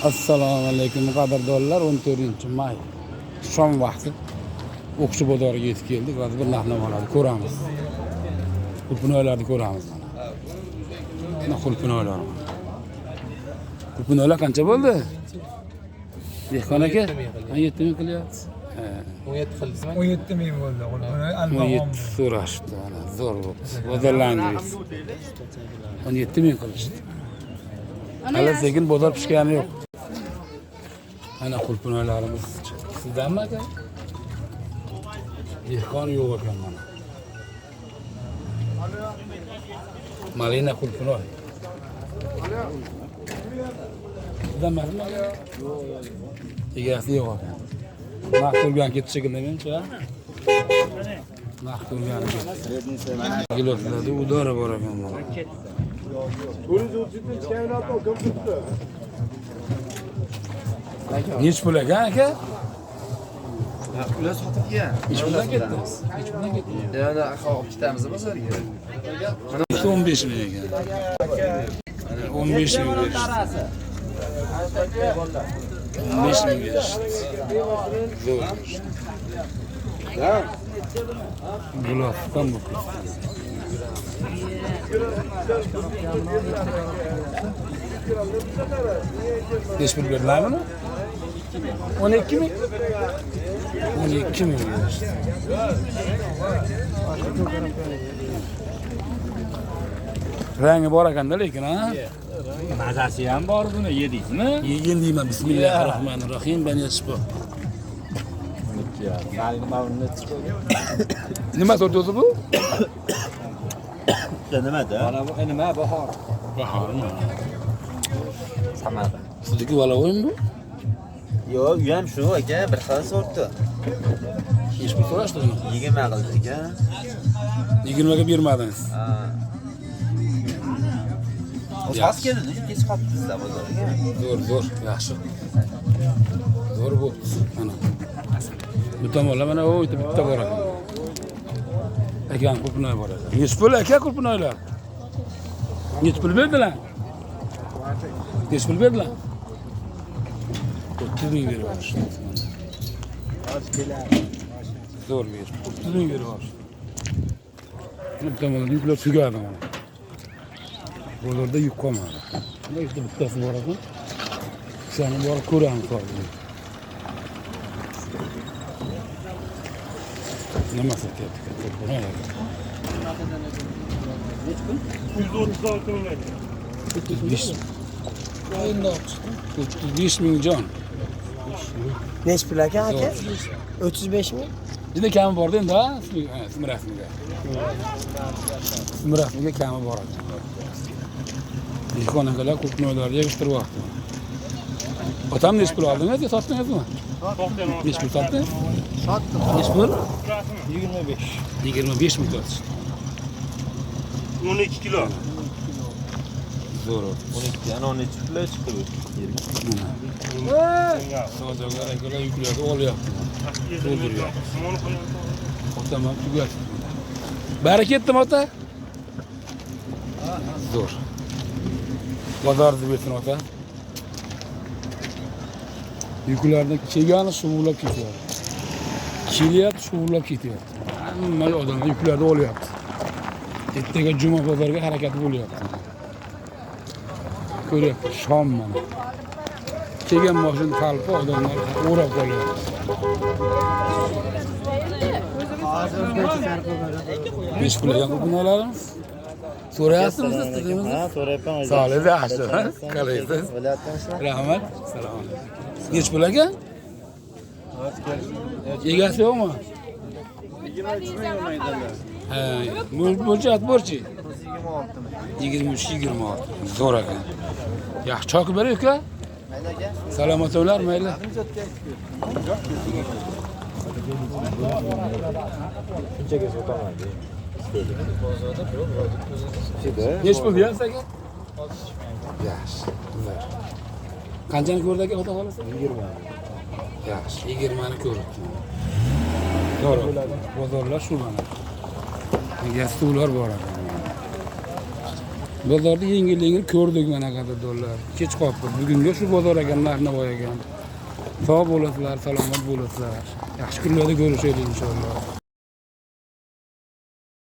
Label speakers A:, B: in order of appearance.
A: Assalomu alaykum qadrdonlar. 14 may shom vaqti O'qchi bozoriga yetib keldik. Hozir bir narx-navolarni ko'ramiz. Qulpinoylarni ko'ramiz mana. Mana qulpinoylar. Qulpinoylar qancha bo'ldi? Dehqon aka, 17 ming qilyapsiz. Ha,
B: 17 qildingizmi?
C: 17 ming bo'ldi. Buni albag'on
A: 17 so'rashdi mana, zo'r bo'libdi. Bozorlandingiz. 17 ming qilishdi. Hali sekin bozor pishgani yo'q. Ana qulpinoylarimiz sizdanmi aka? Dehqon yo'q ekan mana. Malina qulpinoy. Sizdan emasmi aka? Egasi yo'q ekan. Narx ko'rgan ketdi shekilli menimcha. Narx ko'rgani ketdi. Giloslarda udora bor ekan mana. Nechi pul ekan aka?
B: Ular sotilgan.
A: Nechi puldan ketdi? Nechi puldan ketdi?
B: Yana olib ketamiz bozorga.
A: 15 ming ekan. 15 ming berishdi. 15 ming berishdi. Zo'r berishdi. Gulofdan bu ketdi. Nechi pul berdilar buni? 12 ming. 12 ming berishdi. Rangi bor ekanda lekin ha?
D: Mazasi ham bor buni yedingizmi?
A: Yegin deyman. Bismillahirrohmanirrohim. Ben yetishib. Nima sort o'zi bu?
E: Nimada?
D: Mana bu nima bahor.
A: Bahormi?
E: Samarqand.
A: Sizniki valavoymi bu?
E: Yo'q, u ham shu aka, bir xil sorti.
A: Nechi pul so'rashdi uni?
E: 20 qildi aka.
A: 20 ga bermadingiz.
E: Ha. Hozir keldi, kech qolibsizlar bozorga.
A: Zo'r, zo'r, yaxshi. Zo'r bo'pti. Mana. Bu tomonlar mana o bitta bor ekan. Aka qulpinoy bor ekan. Nechi pul aka qulpinoylar? Nechi pul berdilar? Nechi pul berdilar? 30 ming berib yuborishdi. Zo'r berishdi. 30 ming berib yuborishdi. Bu tomonda yuklar tugadi mana. Bozorda yuk qolmadi. Mana ikkita bittasi bor ekan. O'shani borib ko'ramiz hozir. Nima sotyapti?
D: 136 ming aka.
A: 35. 35 ming jon.
F: Nechi pul ekan aka? 35 ming.
A: Juda kami borda endi ha, ismi rasmiga. Ismi rasmiga kami bor ekan. Dehqon akalar qulpinoylarni yig'ishtiryapti. Otam nechi pul oldingiz yo sotdingizmi? Nechi pul sotdingiz?
F: Sotdim.
A: Nechi pul?
D: 25.
A: 25 ming sotishdi.
D: 12 kilo.
A: Zo'r.
E: 12 yana 13 pul chiqdi bu.
A: Savdogar akalar yuklarni olyapti. To'ldiryapti. Otam ham tugatdi. Bari ketdimi ota? Zo'r. Bozorni bersin ota. Yuklarni kelgani shuvlab ketyapti. Kelyapti, shuvlab ketyapti. Hamma odamlar yuklarni olyapti. Ertaga juma bozorga harakat bo'lyapti. Ko'ryapti, shom mana. Kelgan mashina qalbi odamlar o'rab qolyapti. Besh pul ekan qulpinoylarimiz. So'rayapsizmi siz qizimizni?
E: Ha, so'rayapman.
A: Sog'ligingiz yaxshi, qalaysiz? Rahmat. Salom alaykum. Nechi pul aka? Egasi yo'qmi? Ha, bo'lchi atborchi. 23 26. Zo'r ekan. Yaxshi chokib beray uka. Salomat bo'lar, mayli.
E: Shunchaga sotaman.
A: Nechi pul deyapsiz aka? Yaxshi. Zo'r. Qanchani ko'rdi aka, xudo xolasa? 20. Yaxshi, 20 ni ko'ribdi. Zo'r. Bozorlar shu mana. Egasi ular bor ekan. Bozorda yengil yengil ko'rdik mana, qadrdonlar. Kech qolibdi. Bugunga shu bozor ekan, narx-navo ekan. Sog' bo'lasizlar, salomat bo'lasizlar. Yaxshi kunlarda ko'rishaylik inshaalloh.